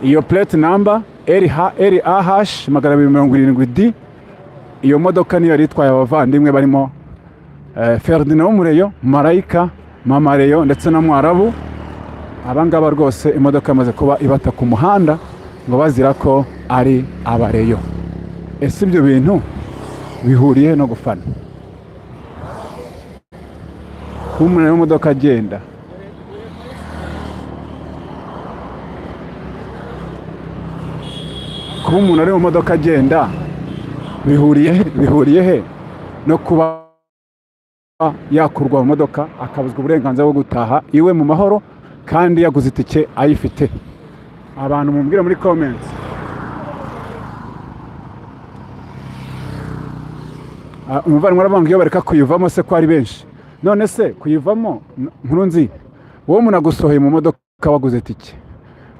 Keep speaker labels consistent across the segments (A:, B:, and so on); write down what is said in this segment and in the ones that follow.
A: Iyo plate number RAH 270 D, iyo modoka niyo yari itwaye abavandimwe barimo Ferdinand w'Umureyo, Marayika, Mama Reyo ndetse na Mwarabu. Abangaba rwose imodoka yamaze kuba ibata ku muhanda ngo bazira ko ari abareyo. Ese ibyo bintu bihuriye no gufana? Kuba umuntu ari mu modoka agenda, kuba umuntu ari mu modoka agenda bihuriye he no kuba yakurwa mu modoka akabuzwa uburenganzira bwo gutaha iwe mu mahoro kandi yaguze itike ayifite? Abantu mumbwire muri comments. Umuvandimwe aravuga ngo iyo bareka kuyivamo se ko ari benshi. None se kuyivamo, nkuru nzi wowe, umuntu agusohoye mu modoka waguze itike,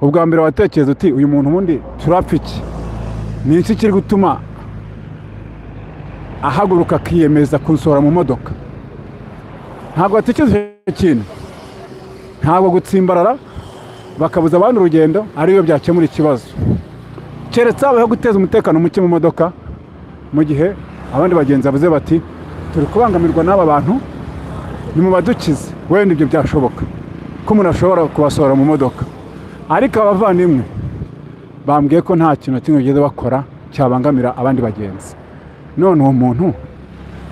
A: ubwa mbere watekereza uti: "Uyu muntu ubundi turapfa iki? Ni iki kiri gutuma ahaguruka akiyemeza kunsohora mu modoka?" Ntabwo watekereza icyo kintu. Ntabwo gutsimbarara bakabuza abandi urugendo ariyo byakemura ikibazo, keretse habayeho guteza umutekano muke mu modoka, mu gihe abandi bagenzi bavuze bati: "Turi kubangamirwa n'aba bantu, nimubadukize." Wenda ibyo byashoboka ko umuntu ashobora kubasohora mu modoka, ariko abavandimwe bambwiye ko nta kintu na kimwe bigeze bakora cyabangamira abandi bagenzi. None uwo muntu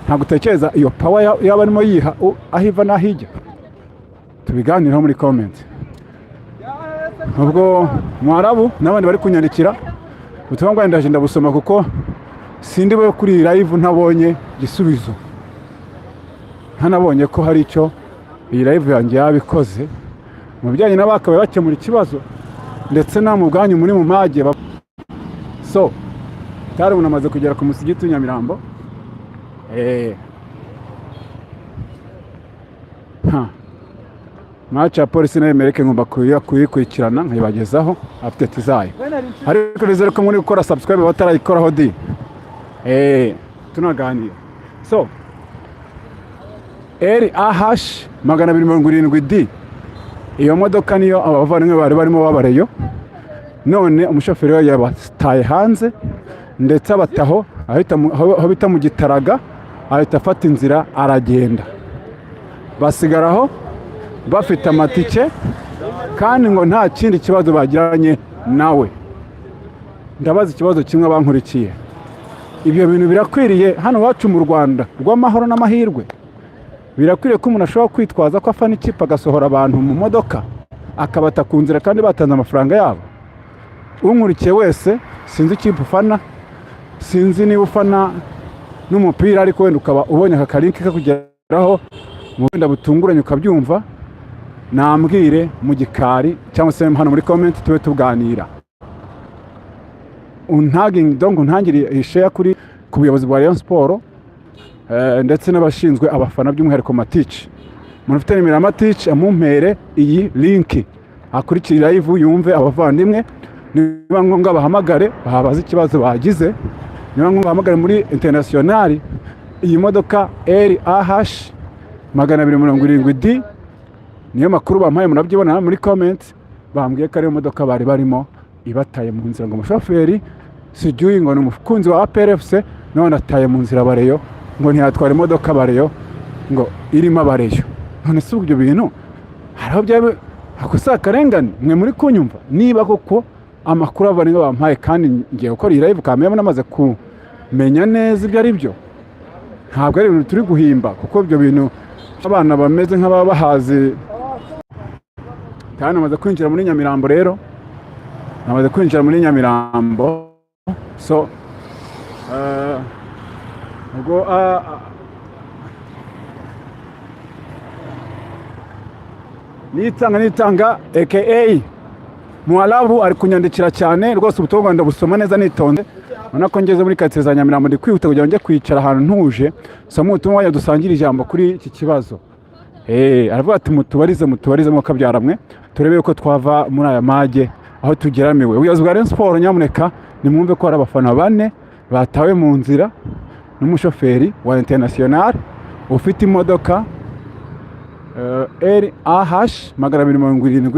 A: ntabwo utekereza iyo power yaba arimo yiha aho iva n'aho ijya? Tubiganireho muri comment. Ubwo Mwarabu n'abandi bari kunyandikira ubutumwa bwanyu ndaje ndabusoma, kuko sindi bube kuri iyi live ntabonye igisubizo, ntanabonye ko hari icyo iyi live yanjye yabikoze mu bijyanye n'abakabaye bakemura ikibazo, ndetse namwe ubwanyu muri mu mage. So tari umuntu amaze kugera ku musigiti w'i Nyamirambo. Ha. Match ya Polisi na Emelec ngomba kuyikurikirana nkayibagezaho update zayo, ariko nizere ko muri gukora subscribe batarayikoraho di tunaganira. So RAH 270 D, iyo modoka niyo abavandimwe bari barimo babareyo. None umushoferi we yabataye hanze, ndetse abataho aho bita mu Gitaraga, ahita afata inzira aragenda, basigaraho bafite amatike kandi ngo nta kindi kibazo bagiranye nawe. Ndabaza ikibazo kimwe abankurikiye: ibyo bintu birakwiriye hano iwacu mu Rwanda rw'amahoro n'amahirwe? Birakwiriye ko umuntu ashobora kwitwaza ko afana ikipe agasohora abantu mu modoka akabata ku nzira kandi batanze amafaranga yabo? Unkurikiye wese, sinzi ikipe ufana, sinzi niba ufana n'umupira, ariko wenda ukaba ubonye aka ka link kakugeraho mu wenda butunguranye ukabyumva, nambwire mu gikari cyangwa se hano muri comment tube tuganira. Untagingi donc untangire iyi share kuri ku buyobozi bwa Rayon Sport ndetse n'abashinzwe abafana, by'umwihariko Matici. Umuntu ufite nimero ya Matici amumpere iyi link, akurikire live, yumve abavandimwe. Niba ngombwa bahamagare babaze ikibazo bagize, niba ngombwa bahamagare muri International. Iyi modoka RAH 270 D niyo makuru bampaye, murabyibona muri comment. Bambwiye ko ariyo modoka bari barimo ibataye mu nzira, ngo umushoferi sijui ngo ni umukunzi wa APR FC, none ataye mu nzira bareyo, ngo ntiyatwara imodoka bareyo ngo irimo abareyo. None si ibyo bintu hari aho byaba ako si akarengane? Mwe muri kunyumva, niba koko amakuru abavandimwe bampaye, kandi ngiye gukora iyi live kamera namaze kumenya neza ibyo ari byo, ntabwo ari ibintu turi guhimba, kuko ibyo bintu abana bameze nk'ababa bahazi. Kandi namaze kwinjira muri Nyamirambo rero, namaze kwinjira muri Nyamirambo. So ubwo Nitanga aka Muarabu ari kunyandikira cyane rwose, ubutumwa bwawe ndabusoma neza nitonze. Ubona ko ngeze muri karitsiye za Nyamirambo, ndi kwihuta kugira ngo njye kwicara ahantu ntuje soma ubutumwa wanyu dusangire ijambo kuri iki kibazo. Aravuga ati: "Mutubarize, mutubarize mwakabyaramwe, turebe ko twava muri aya mage aho tugeramiwe. Ubuyobozi bwa Rayon Sport, nyamuneka nimwumve ko hari abafana bane batawe mu nzira n'umushoferi wa International ufite imodoka RAH 270."